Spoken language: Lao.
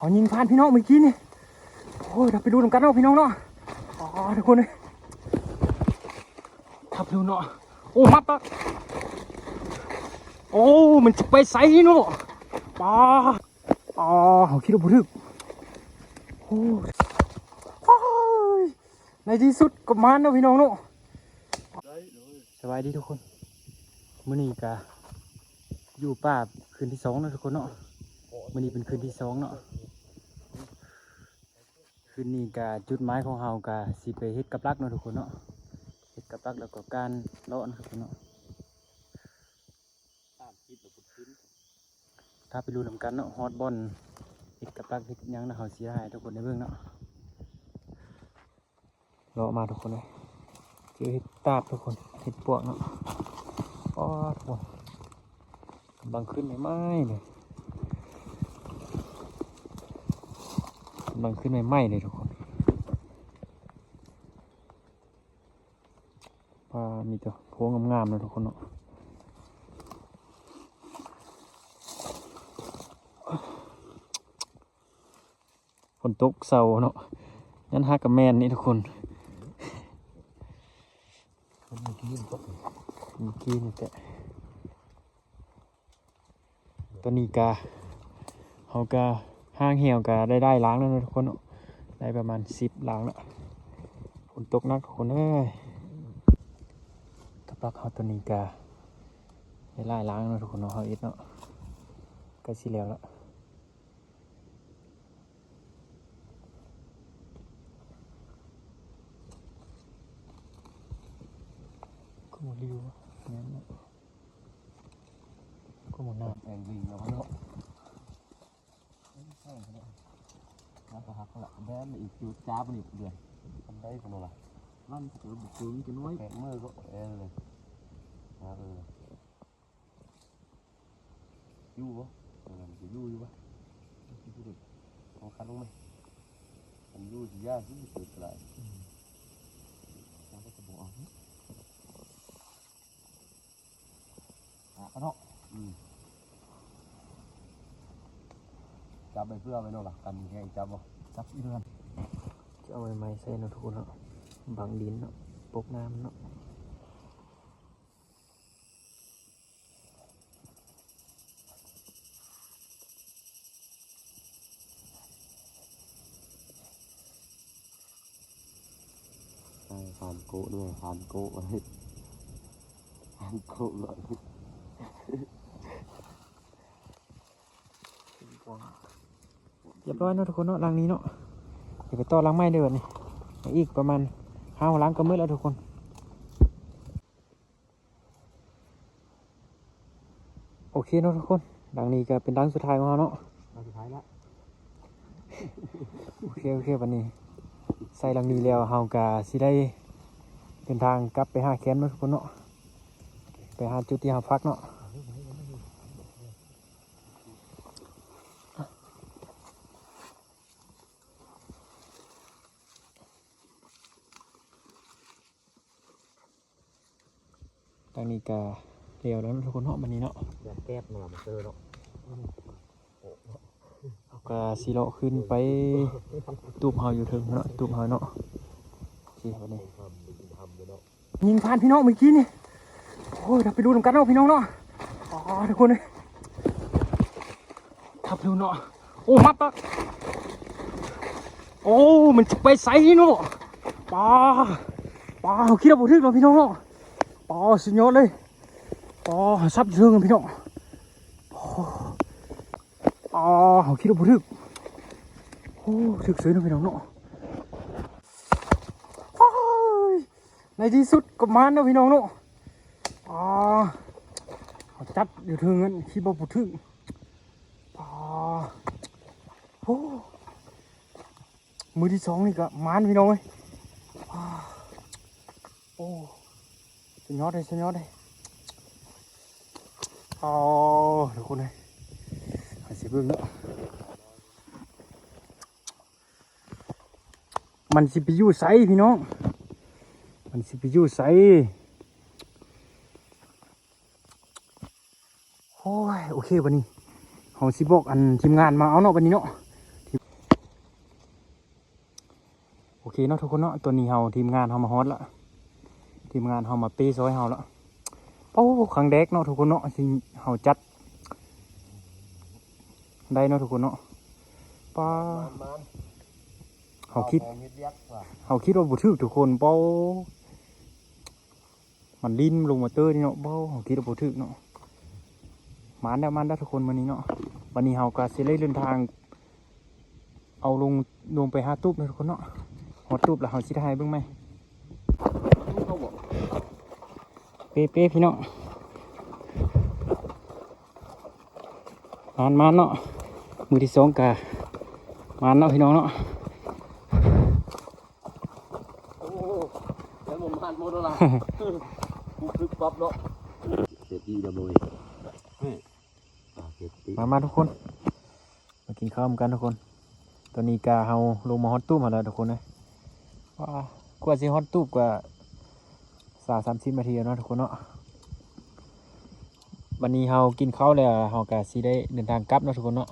ເອົາຍິງຜ່ານພີ່ນ້ອງເມື່ອກີ້ນີ້. ໂອ້ຍ ເຮົາໄປລຸ້ນນຳກັນເນາະພີ່ນ້ອງເນາະ. ອໍ ທຸກຄົນເອີຍ ທັບເຮົາເນາະ. ໂອ້ ມາປະ ໂອ້ ມັນຈະໄປໃສເນາະ. ປາ ອໍ ເຮົາຄິດວ່າບໍ່ຖືກ. ໂອ້ຍ ໃນທີ່ສຸດກໍມານເນາະພີ່ນ້ອງເນາະ. ສະບາຍດີທຸກຄົນ. ມື້ນີ້ກະຢູ່ປ່າຄືນທີສອງເນາະທຸກຄົນເນາະ. ມື້ນີ້ເປັນຄືນທີສອງເນາະ. ຄືນນີ້ກະຈຸດໝາຍຂອງເຮົາກະຊິໄປເຮັດກັບລັກເນາະທຸກຄົນເນາະ. ເຮັດກັບລັກແລ້ວກໍການເລາະເນາະທຸກຄົນເນາະ. ຖ້າໄປລຸ້ນນຳກັນເນາະ ຮອດບ່ອນເຮັດກັບລັກເຮັດຫຍັງນະ ເຮົາຊິຖ່າຍໃຫ້ທຸກຄົນໄດ້ເບິ່ງເນາະ. ເລາະມາທຸກຄົນເອີຍ ເຈີເຫັດຕາບທຸກຄົນ ເຫັດປວກເນາະ. ອໍ ທຸກຄົນ ກຳລັງຂຶ້ນໃໝ່ໆເລີຍ ກຳລັງຂຶ້ນໃໝ່ໆເລີຍທຸກຄົນ. ວ່າມີແຕ່ໂພງງາມໆເນາະທຸກຄົນເນາະ. ຝົນຕົກເຊົາເນາະ ຍັນຫາກະແມ່ນນີ້ທຸກຄົນ. ເມື່ອກີ້ນີ້ແຕະ ຕອນນີ້ກະ ເຮົາກະຫາງແຫວກະໄດ້ຫຼາຍຫຼັງແລ້ວເນາະທຸກຄົນເນາະ ໄດ້ປະມານສິບຫຼັງລະ. ຝົນຕົກໜັກທຸກຄົນເອີຍ. ກັບລັກເຮົາຕອນນີ້ກະໄດ້ຫຼາຍຫຼັງເນາະທຸກຄົນເນາະ ເຮົາເຮັດເນາະ ໃກ້ຊິແລ້ວລະ. ຄືບໍ່ລິວ ແມ່ນເນາະ ຄືບໍ່ໜ້າ ແອງວິງແລ້ວເນາະ. ມັນກໍຫັກລະ ແບນອີກຈຸດຈ້າບນີ້ເດືອນ ທຳໄດ້ພຸ້ນລະ. ມັນກໍບໍ່ເຄິ່ງຈັກໜ້ອຍ ແປດມື້ກໍແອນເລີຍ ເອີ. ຢູ່ບໍ່? ເອີ ມັນຊິຢູ່ຢູ່ບໍ່? ເອົາຄັນລົງໄໝ? ມັນຢູ່ຊິຢ້ານຊິເກີດກະໄດ້ ອືມ ມັນກໍບໍ່ເອົາ ອາ ເນາະ ອືມ. ຈັບໄປເພື່ອໄວ້ເນາະລະ ກັນແຮງຈັບບໍ່? ຈັບອີກເດືອນ ຈະເອົາໄມ້ໃສ່ເນາະທຸກຄົນເນາະ ບັງດິນເນາະ ປົກນ້ຳເນາະ. ໃສ່ຫານໂກະດ້ວຍ ຫານໂກະ ຫານໂກະກ່ອນ. ຮຽບຮ້ອຍເນາະທຸກຄົນເນາະ ຫຼັງນີ້ເນາະ. ດຽວໄປຕໍ່ຫຼັງໃໝ່ເດີບັດນີ້ ອີກປະມານຫ້າຫົກຫຼັງກໍໝົດແລ້ວທຸກຄົນ. ໂອເຄເນາະທຸກຄົນ ຫຼັງນີ້ກໍເປັນຫຼັງສຸດທ້າຍຂອງເຮົາເນາະ ຫຼັງສຸດທ້າຍລະ. ໂອເຄ ໂອເຄ ບັດນີ້ໃສ່ຫຼັງນີ້ແລ້ວ ເຮົາກໍຊິໄດ້ເດີນທາງກັບໄປຫາແຄມເນາະທຸກຄົນເນາະ ໄປຫາຈຸດທີ່ເຮົາພັກເນາະ. ທາງນີ້ກະແລ້ວແລ້ວເນາະທຸກຄົນເນາະ ບັດນີ້ເນາະ ຢ່າແຄບມາລະ ມາເຊີເນາະ. ເຮົາກະຊິເລາະຂຶ້ນໄປຕູບເຮົາຢູ່ເທິງເນາະ ຕູບເຮົາເນາະ. ໂອເຄ ບັດນີ້ ຍິງຜ່ານພີ່ນ້ອງເມື່ອກີ້ນີ້. ໂອ້ຍ ດຽວໄປລຸ້ນນຳກັນເນາະພີ່ນ້ອງເນາະ. ອໍ ທຸກຄົນເອີຍ ທັບເຮົາເນາະ. ໂອ້ ມາປະ ໂອ້ ມັນຈະໄປໃສເນາະ. ປາ ປາ ເຮົາຄິດວ່າບໍ່ຖືກເນາະພີ່ນ້ອງເນາະ. ປາ ສຸດຍອດເລີຍ. ປາ ສັບເທິງພີ່ນ້ອງ. ປາ ເຮົາຄິດວ່າບໍ່ຖືກ. ໂອ້ ຖືກເສີຍເນາະພີ່ນ້ອງເນາະ. ໂອ້ຍ ໃນທີ່ສຸດກໍມານເນາະພີ່ນ້ອງເນາະ. ອາ ເຮົາຈັບຢູ່ເທິງນັ້ນ ຄິດວ່າບໍ່ຖືກ. ອາ ໂອ້ ມື້ທີສອງນີ້ກໍມານພີ່ນ້ອງເອີຍ. ອາ ໂອ້ ສຸດຍອດເລີຍ ສຸດຍອດເລີຍ. ໂອ້ ທຸກຄົນເອີຍ ເຮົາຊິເບິ່ງເນາະ. ມັນຊິໄປຢູ່ໃສພີ່ນ້ອງ ມັນຊິໄປຢູ່ໃສ? ໂອ້ຍ ໂອເຄ ບັດນີ້ເຮົາຊິບອກອັນທີມງານມາເອົາເນາະ ບັດນີ້ເນາະ. ເຄເນາະທຸກຄົນເນາະ ຕອນນີ້ເຮົາ ທີມງານເຮົາມາຮອດລະ ທີມງານເຮົາມາເປຊ່ອຍເຮົາລະ. ໂອ້ ຄັ້ງແລກເນາະທຸກຄົນເນາະ ທີ່ເຮົາຈັດໄດ້ເນາະທຸກຄົນເນາະ. ປ້າ ມານໆ ເຮົາຄິດ ເຮົາເຮັດວຽກວ່າ ເຮົາຄິດວ່າບໍ່ຖືກທຸກຄົນ. ປ້າ ມັນຫຼິ້ນລົງມາເຕີນີ້ເນາະ. ໂອ້ ເຮົາຄິດວ່າບໍ່ຖືກເນາະ. ມາແລ້ວ ມາແລ້ວທຸກຄົນ ມື້ນີ້ເນາະ. ບັດນີ້ເຮົາກໍຊິໄດ້ເດີນທາງ ເອົາລົງ ລົງໄປຫາຕູບເນາະທຸກຄົນເນາະ. ຮອດຕູບແລ້ວເຮົາຊິຖ່າຍໃຫ້ເບິ່ງໃໝ່. ເປໆ ພີ່ນ້ອງ ມານມາເນາະ. ມື້ທີສອງກະມານເນາະ ພີ່ນ້ອງເນາະ. ໂອ້ ແລ້ວບໍ່ມານໝົດແລ້ວລະ ປຸບປຶບປັບເນາະ. ເສດດີນະເວີຍ ມາ ມາທຸກຄົນ ມາກິນເຂົ້ານຳກັນທຸກຄົນ. ຕອນນີ້ກະເຮົາລົງມາຮອດຕູບຫັ້ນແລ້ວທຸກຄົນເອີຍ. ວ້າ ກວ່າຊິຮອດຕູບກະຊາວສາມສິບນາທີແລ້ວເນາະທຸກຄົນເນາະ. ບັດນີ້ເຮົາກິນເຂົ້າແລ້ວ ເຮົາກະຊິໄດ້ເດີນທາງກັບເນາະທຸກຄົນເນາະ.